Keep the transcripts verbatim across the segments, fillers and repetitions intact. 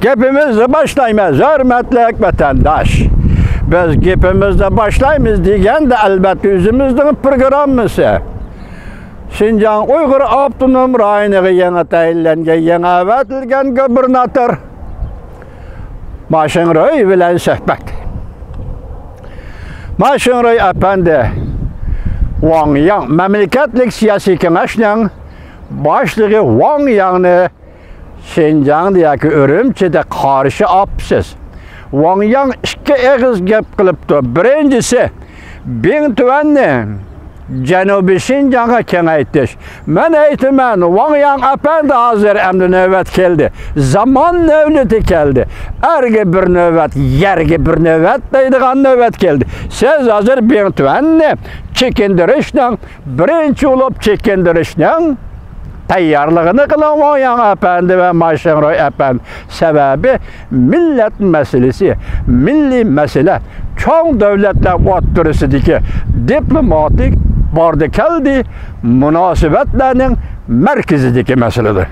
گېپىمىزنى باشلايمىز، ھۆرمەتلىك ۋەتەنداش. بىز گېپىمىزنى باشلايمىز دېگەندە، ئەلۋەتتە، ئۆزىمىزنىڭ پروگراممىسى. شىنجاڭ ئۇيغۇر ئاپتونوم رايونىغا يېڭى تەيىنلەنگەن، يېڭى ئەۋەتىلگەن گۇبېرناتور ما شىڭرۇي بىلەن سۆھبەت. ما شىڭرۇي ئەپەندى، ۋاڭ ياڭ مەملىكەتلىك سىياسىي كېڭەشنىڭ باشلىقى ۋاڭ ياڭنى شىنجاڭدا ياكى ئۈرۈمچىدە قارشى ئاپسىز. ۋاڭ ياڭ ئىككى ئېغىز گەپ قىلىپتۇ. بىرىنچىسى، بىڭتۈەننى جەنۇبىي شىنجاڭغا كېڭەيتىش. مەن ئېيتىمەن، ۋاڭ ياڭ ئەپەندى، ھازىر ئەمدى نۆۋەت كەلدى. زامان نۆۋىتى كەلدى. ئەرگە بىر نۆۋەت، يەرگە بىر نۆۋەت دەيدىغان نۆۋەت كەلدى. سىز ھازىر بىڭتۈەننى چېكىندۈرۈشنىڭ، بىرىنچى بولۇپ چېكىندۈرۈشنىڭ تەييارلىقىنى قىلىڭ، ۋاڭ ياڭ ئەپەندى ۋە ما شىڭرۇي ئەپەندى. سەۋەبى، مىللەت مەسىلىسى، مىللىي مەسىلە، چوڭ دۆلەتلەر ئوتتۇرىسىدىكى دىپلوماتىك باردى-كەلدى مۇناسىۋەتلەرنىڭ مەركىزىدىكى مەسىلىدۇر.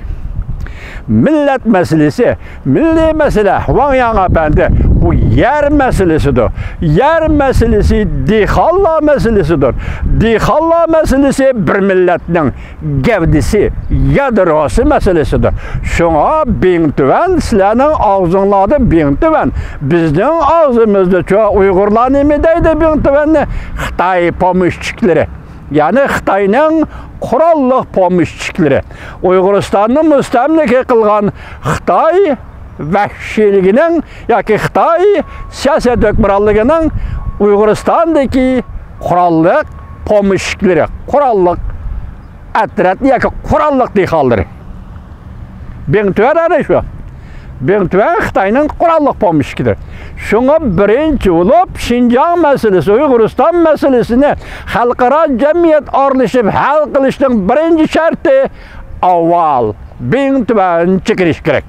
مىللەت مەسىلىسى، مىللىي مەسىلە، ۋاڭ ياڭ ئەپەندى، بۇ يەر مەسىلىسىدۇر. يەر مەسىلىسى دېھقانلار مەسىلىسىدۇر. دېھقانلار مەسىلىسى بىر مىللەتنىڭ گەۋدىسى، يادروسى مەسىلىسىدۇر. شۇڭا بىڭتۈەن سىلەرنىڭ ئاغزىڭلاردا بىڭتۈەن، بىزنىڭ ئاغزىمىزدىچۇ ئۇيغۇرلار نېمە دەيدۇ بىڭتۈەننى؟ خىتاي پومېشچىكلىرى، يەنى خىتاينىڭ قوراللىق پومېشچىكلىرى، ئۇيغۇرىستاننى مۇستەملىكە قىلغان خىتاي ۋەھشىيلىكىنىڭ ياكى خىتاي سىياسەت ھۆكۈمرانلىقىنىڭ ئۇيغۇرىستاندىكى قوراللىق پومېشچىكلىرى، قوراللىق ئەترەت ياكى قوراللىق دېھقانلىرى. بىڭتۈەن ئەنە شۇ. بىڭتۈەن خىتاينىڭ قوراللىق پومېشچىكىدۇر. شۇڭا بىرىنچى بولۇپ شىنجاڭ مەسىلىسى، ئۇيغۇرىستان مەسىلىسىنى خەلقئارا جەمئىيەت ئارىلىشىپ ھەل قىلىشنىڭ بىرىنچى شەرتى، ئاۋۋال بىڭتۈەن چېكىنىش كېرەك.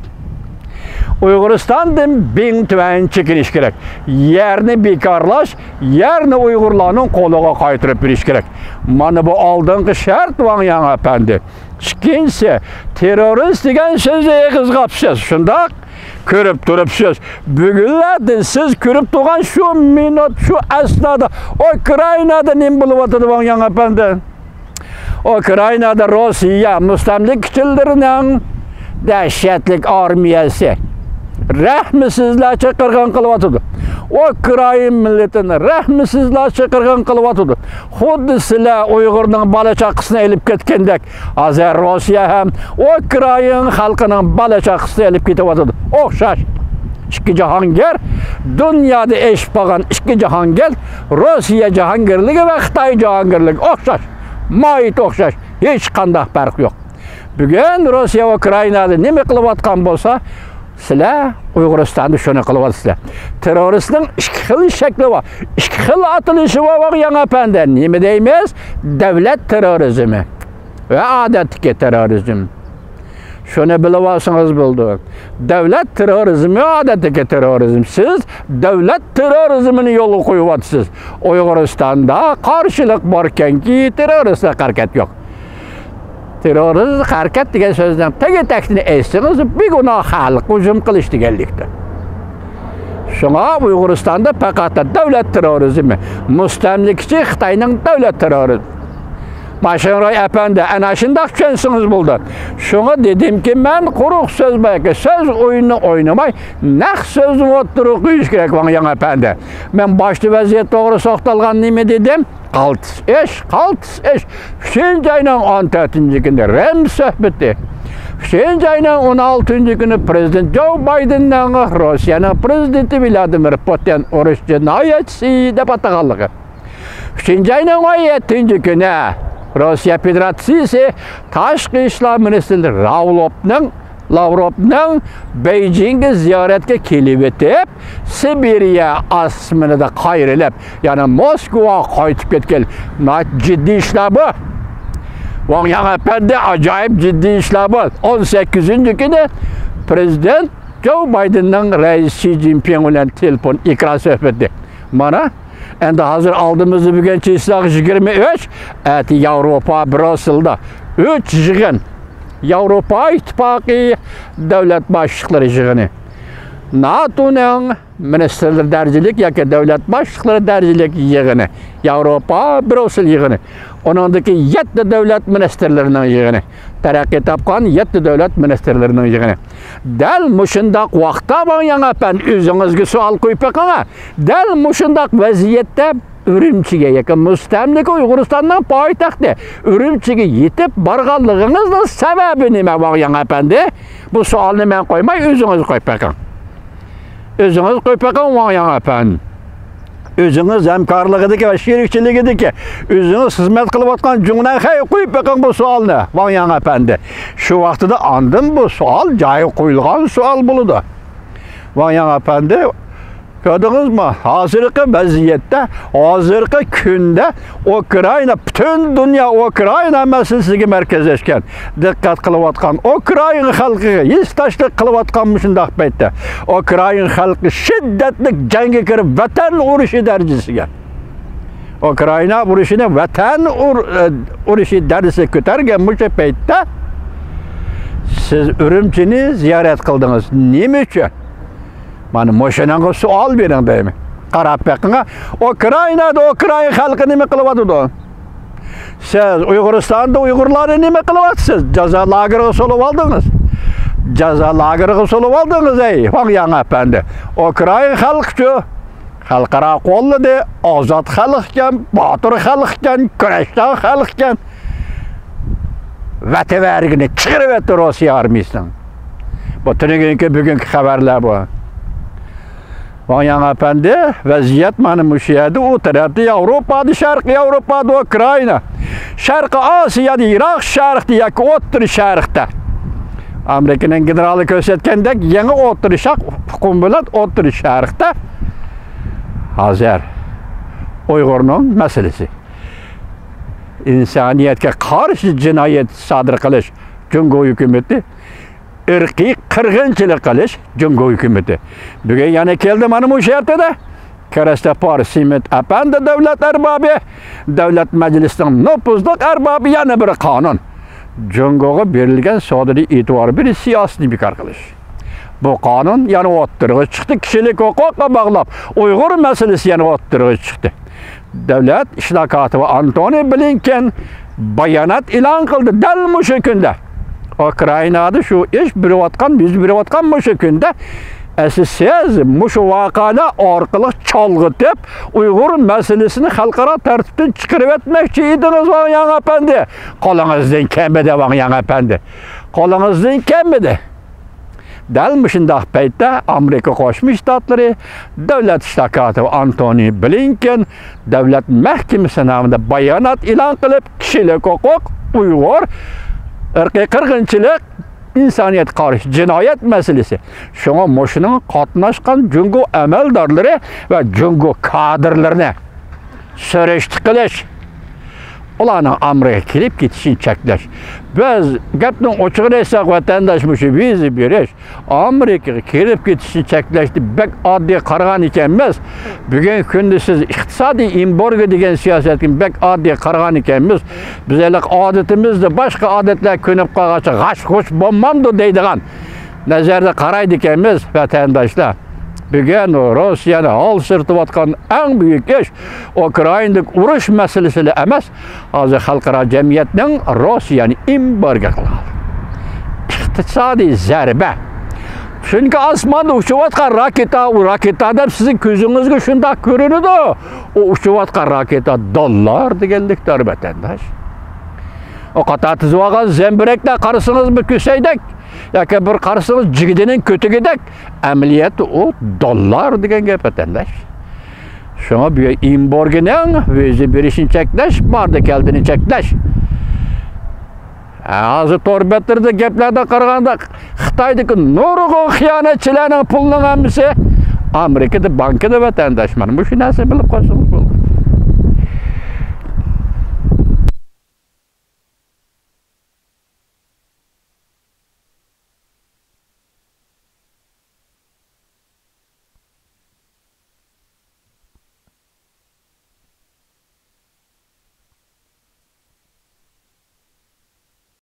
ئۇيغۇرىستاندىن بىڭتۈەن چېكىنىش كېرەك. يەرنى بىكارلاش، يەرنى ئۇيغۇرلارنىڭ قولىغا قايتۇرۇپ بېرىش كېرەك. مانا بۇ ئالدىنقى شەرت، ۋاڭ ياڭ ئەپەندى. ئىككىنچىسى، تېررورىست دېگەن سۆزنى ئېغىزغا ئاپسىز، شۇنداق؟ كۆرۈپ تۇرۇپسىز. بۈگۈنلەردىن سىز كۆرۈپ تۇرغان شۇ مىنۇت، شۇ ئەسنادا ئۇكرائىنادا نېمە بولۇۋاتىدۇ، ۋاڭ ياڭ ئەپەندى؟ ئۇكرائىنادا روسىيە مۇستەملىكىچىلىرىنىڭ دەھشەتلىك ئارمىيەسى رەھمسىزلەرچە قىرغىن قىلىۋاتىدۇ. ئۇكرائىن مىللىتىنى رەھمسىزلەرچە قىرغىن قىلىۋاتىدۇ. خۇددى سىلەر ئۇيغۇرنىڭ بالا-چاقىسىنى ئېلىپ كەتكەندەك، ھازىر روسىيە ھەم ئۇكرائىن خەلقىنىڭ بالا-چاقىسىنى ئېلىپ كېتىۋاتىدۇ. ئوخشاش. ئىككى جاھانگىر، دۇنيادا ئېشىپ قالغان ئىككى جاھانگىر، روسىيە جاھانگىرلىكى ۋە خىتاي جاھانگىرلىكى ئوخشاش. ماھىيىتى ئوخشاش. ھېچقانداق پەرق يوق. بۈگۈن روسىيە ئۇكرائىنادا نېمە قىلىۋاتقان بولسا، سىلەر ئۇيغۇرىستاندا شۇنى قىلىۋاتىسىلەر. تېررورىستنىڭ ئىككى خىل شەكلى بار، ئىككى خىل ئاتىلىشى بار، ۋاڭ ياڭ ئەپەندى. نېمە دەيمىز؟ دۆلەت تېررورىزمى ۋە ئادەتتىكى تېررورىزم. شۇنى بىلىۋالسىڭىز بولىدۇ. دۆلەت تېررورىزمى، ئادەتتىكى تېررورىزم. سىز دۆلەت تېررورىزمىنى يولغا قويۇۋاتىسىز. ئۇيغۇرىستاندا قارشىلىق باركەنكى، تېررورىستلىق ھەرىكەت يوق. تېررورىستلىق ھەرىكەت دېگەن سۆزنىڭ تېگى تەكتىنى ئېيتسىڭىز، بىگۇناھ خەلققە ھۇجۇم قىلىش دېگەنلىكتۇر. شۇڭا ئۇيغۇرىستاندا پەقەت دۆلەت تېررورىزمى، مۇستەملىكىچى خىتاينىڭ دۆلەت تېررورىزمى. ما شىڭرۇي ئەپەندى، ئەنە شۇنداق چۈشەنسىڭىز بولىدۇ. شۇڭا دېدىمكى، مەن قۇرۇق سۆز بايقى، سۆز ئويۇنىنى ئوينىماي، نەق سۆزنى ئوتتۇرىغا قويۇش كېرەك، ۋاڭ ياڭ ئەپەندى. مەن باشتا ۋەزىيەت توغرىسى توختالغان نېمە دېدىم؟ قالتىس ئىش، قالتىس ئىش. ئۈچىنچى ئاينىڭ ئون تۆتىنچى كۈنى رىم سۆھبىتى. ئۈچىنچى ئاينىڭ ئون ئالتىنچى كۈنى پرېزىدېنت جو بايدېننىڭ روسىيەنىڭ پرېزىدېنتى ۋلادىمىر پۇتىن ئۇرۇش جىنايەتچىسى دەپ ئاتىغانلىقى. ئۈچىنچى ئاينىڭ ئون يەتتىنچى كۈنى روسىيە فېدېراتسىيىسى تاشقى ئىشلار مىنىستىرى لاۋروفنىڭ، لاۋروفنىڭ بېيجىڭغا زىيارەتكە كېلىۋېتىپ، سىبىرىيە ئاسمىنىدا قايرىلىپ، يەنى موسكۋاغا قايتىپ كەتكەن ناھايىتى جىددىي ئىشلار بۇ. ۋاڭ ياڭ ئەپەندى، ئاجايىپ جىددىي ئىشلار بۇ. ئون سەككىزىنچى كۈنى پرېزىدېنت جو بايدېننىڭ رەئىس شى جىنپىڭ بىلەن تېلېفون ئېكران سۆھبىتى. مانا، ئەمدى ھازىر ئالدىمىزدا بۈگۈن چىسلاق يىگىرمە ئۈچ، ئەتە ياۋروپا بروسسېلدا ئۈچ يىغىن. ياۋروپا ئىتتىپاقى دۆلەت باشلىقلىرى يىغىنى. ناتونىڭ مىنىستىرلىرى دەرىجىلىك ياكى دۆلەت باشلىقلىرى دەرىجىلىك يىغىنى، ياۋروپا بروسېل يىغىنى، ئۇنىڭدىكى يەتتە دۆلەت مىنىستىرلىرىنىڭ يىغىنى، تەرەققىي تاپقان يەتتە دۆلەت مىنىستىرلىرىنىڭ يىغىنى. دەل مۇشۇنداق ۋاقىتتا، ۋاڭ ياڭ ئەپەندى، ئۆزىڭىزگە سوئال قويۇپ بېقىڭ، دەل مۇشۇنداق ۋەزىيەتتە ئۈرۈمچىگە يېقىن مۇستەملىكە ئۇيغۇرىستاننىڭ پايتەختى ئۈرۈمچىگە يېتىپ بارغانلىقىڭىزنىڭ سەۋەبى نېمە، ۋاڭ ياڭ ئەپەندى؟ بۇ سوئالنى مەن قويماي، ئۆزىڭىز قويۇپ بېقىڭ. ئۆزىڭىز قويۇپ بېقىڭ، ۋاڭ ياڭ ئەپەندى. ئۆزىڭىز ھەمكارلىقىدىكى ۋە شېرىكچىلىكىدىكى، ئۆزىڭىز خىزمەت قىلىۋاتقان جۇڭنەنخەيگە قويۇپ بېقىڭ بۇ سوئالنى، ۋاڭ ياڭ ئەپەندى. شۇ ۋاقتىدا ئاندىن بۇ سوئال جايىغا قويۇلغان سوئال بولىدۇ. ۋاڭ ياڭ ئەپەندى، كۆردىڭىزمۇ؟ ھازىرقى ۋەزىيەتتە، ھازىرقى كۈندە ئۇكرائىنا، پۈتۈن دۇنيا ئۇكرائىنا مەسىلىسىگە مەركەزلەشكەن، دىققەت قىلىۋاتقان، ئۇكرائىنا خەلقىگە ھېسداشلىق قىلىۋاتقان مۇشۇنداق پەيتتە، ئۇكرائىنا خەلقى شىددەتلىك جەڭگە كىرىپ، ۋەتەن ئۇرۇشى دەرىجىسىگە، ئۇكرائىنا ئۇرۇشىنى ۋەتەن ئۇر-، ئۇرۇشى دەرىجىسىگە كۆتەرگەن مۇشۇ پەيتتە سىز ئۈرۈمچىنى زىيارەت قىلدىڭىز. نېمە ئۈچۈن؟ مانا مۇشۇنىڭغا سوئال بېرىڭ دەيمەن. قاراپ بېقىڭا، ئۇكرائىنادا ئۇكرائىنا خەلقى نېمە قىلىۋاتىدۇ؟ سىز ئۇيغۇرىستاندا ئۇيغۇرلارنى نېمە قىلىۋاتىسىز؟ جازا لاگېرىغا سولىۋالدىڭىز. جازا لاگېرىغا سولىۋالدىڭىز، ئەي، ۋاڭ ياڭ ئەپەندى. ئۇكرائىنا خەلقىچۇ؟ خەلقئارا قوللىدى، ئازاد خەلق ئىكەن، باتۇر خەلق ئىكەن، كۈرەشچان خەلق ئىكەن. ۋەتىۋەرگىنى چىقىرىۋەتتى روسىيە ئارمىيىسىنىڭ. بۇ تۈنۈگۈنكى، بۈگۈنكى خەۋەرلەر بۇ. ۋاڭ ياڭ ئەپەندى، ۋەزىيەت مانا مۇشۇ يەردە، ئۇ تەرەپتە ياۋروپادا، شەرقىي ياۋروپادا ئۇكرائىنا، شەرقىي ئاسىيادا، يىراق شەرقتە ياكى ئوتتۇرا شەرقتە. ئامېرىكىنىڭ گېنېرالى كۆرسەتكەندەك، يېڭى ئوتتۇرا شەرق ئۇقۇمى بىلەن ئوتتۇرا شەرقتە ھازىر ئۇيغۇرنىڭ مەسىلىسى. ئىنسانىيەتكە قارشى جىنايەت سادىر قىلىش جۇڭگو ھۆكۈمىتى، ئىرقىي قىرغىنچىلىق قىلىش جۇڭگو ھۆكۈمىتى. بۈگۈن يەنە كەلدى مانا مۇشۇ ھەپتىدە. كىرىستوفور سمىت ئەپەندى دۆلەت ئەربابى، دۆلەت مەجلىسىنىڭ نوپۇزلۇق ئەربابى يەنە بىر قانۇن. جۇڭگوغا بېرىلگەن سودىدا ئېتىبار بېرىش سىياسىتىنى بىكار قىلىش. بۇ قانۇن يەنە ئوتتۇرىغا چىقتى. كىشىلىك ھوقۇققا باغلاپ ئۇيغۇر مەسىلىسى يەنە ئوتتۇرىغا چىقتى. دۆلەت ئىشلار كاتىپى ئانتونى بلىنكېن بايانات ئېلان قىلدى. دەل مۇشۇ كۈندە ئۇكرائىنادا شۇ ئىش بېرىۋاتقان، يۈز بېرىۋاتقان مۇشۇ كۈندە، ئەسلى سىز مۇشۇ ۋەقەلەر ئارقىلىق چالغىتىپ، ئۇيغۇر مەسىلىسىنى خەلقئارا تەرتىپتىن چىقىرىۋەتمەكچى ئىدىڭىز، ۋاڭ ياڭ ئەپەندى. قولىڭىزدىن كەلمىدى، ۋاڭ ياڭ ئەپەندى. قولىڭىزدىن كەلمىدى. دەل مۇشۇنداق پەيتتە ئامېرىكا قوشما شتاتلىرى دۆلەت ئىشلار كاتىپى ئانتونى بلىنكېن دۆلەت مەھكىمىسى نامىدا بايانات ئېلان قىلىپ، كىشىلىك ھوقۇق، ئۇيغۇر، ئىرقىي قىرغىنچىلىق، ئىنسانىيەتكە قارشى جىنايەت مەسىلىسى. شۇڭا مۇشۇنىڭغا قاتناشقان جۇڭگو ئەمەلدارلىرى ۋە جۇڭگو كادىرلىرىنى سۈرۈشتە قىلىش، ئۇلارنىڭ ئامېرىكىغا كېلىپ كېتىشىنى چەكلەش. بىز گەپنىڭ ئوچۇقىنى ئېيتساق، ۋەتەنداش، مۇشۇ ۋىزا بېرىش، ئامېرىكىغا كېلىپ كېتىشنى چەكلەشنى بەك ئاددىي قارىغان ئىكەنمىز. بۈگۈنكى كۈندە سىز ئىقتىسادىي ئېمبارگو دېگەن سىياسەتنى بەك ئاددىي قارىغان ئىكەنمىز. بىز ھېلىقى ئادىتىمىزدە، باشقا ئادەتلەرگە كۆنۈپ قالغاچقا، غاش-غۇش بولمامدۇ دەيدىغان نەزەردە قارايدىكەنمىز، ۋەتەنداشلار. بۈگۈن روسىيەنى ھالسىرىتىۋاتقان ئەڭ بۈيۈك ئىش ئۇكرائىنادىكى ئۇرۇش مەسىلىسىلا ئەمەس، ھازىر خەلقئارا جەمئىيەتنىڭ روسىيەنى ئېمبارگو قىلغان ئىقتىسادىي زەربە. چۈنكى ئاسماندا ئۇچۇۋاتقان راكېتا، ئۇ راكېتا دەپ سىزنىڭ كۆزىڭىزگە شۇنداق كۆرۈنىدۇ. ئۇ ئۇچۇۋاتقان راكېتا دوللار دېگەنلىكتۇر، ۋەتەنداش. ئۇ قاتار تىزىۋالغان زەمبىرەكلەر قارىسىڭىز بىر كۆسەيدەك، ياكى بىر قارىسىڭىز جىگدىنىڭ كۆتۈكىدەك، ئەمەلىيەتتە ئۇ دوللار دېگەن گەپ، ۋەتەنداش. شۇڭا بۇ ئېمبارگونىڭ ۋىزا بېرىشنى چەكلەش، باردى كەلدىنى چەكلەش. ھازىر تور بەتلىرىدە گەپلەردىن قارىغاندا، خىتايدىكى نۇرغۇن خىيانەتچىلەرنىڭ پۇلىنىڭ ھەممىسى ئامېرىكىدا بانكىدا، ۋەتەنداش. مانا مۇشۇ نەرسىنى بىلىپ قويسىڭىز بولدى.